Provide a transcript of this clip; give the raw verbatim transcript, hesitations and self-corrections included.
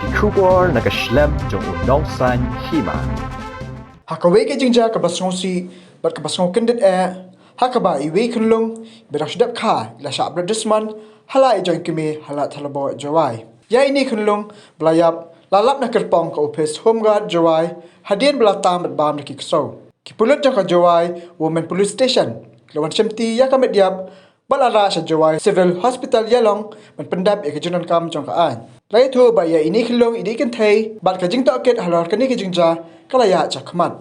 Ki khubor na ka shlem jong u nongsan hima. Ha kawei ka jingjia kaba sngewsih bad kaba sngewkyndit eh, ha kaba iwei i khunlung iba dang shu dep kha i la shah bret dusmon ha la i jong i kmie ha Lad Thalabo, Jowai. Ïa ine i khunlung ba la ïap la lap na kyrpong ka ophis Home Guard, Jowai, hadien ba la tam bad bam da ki ksew. Ki pulit jong ka Jowai Women Police Station ki la wan shimti ïa ka met ïap bad la rah sha Jowai Civil Hospital Ïalong ban pyndep ïa ka jingdonkam jong ka aiñ. La ïathuh ba ïa ine i khunlung i dih kynthei bad ka jingtohkit halor kane ka jingjia ka la ïaid shakhmat.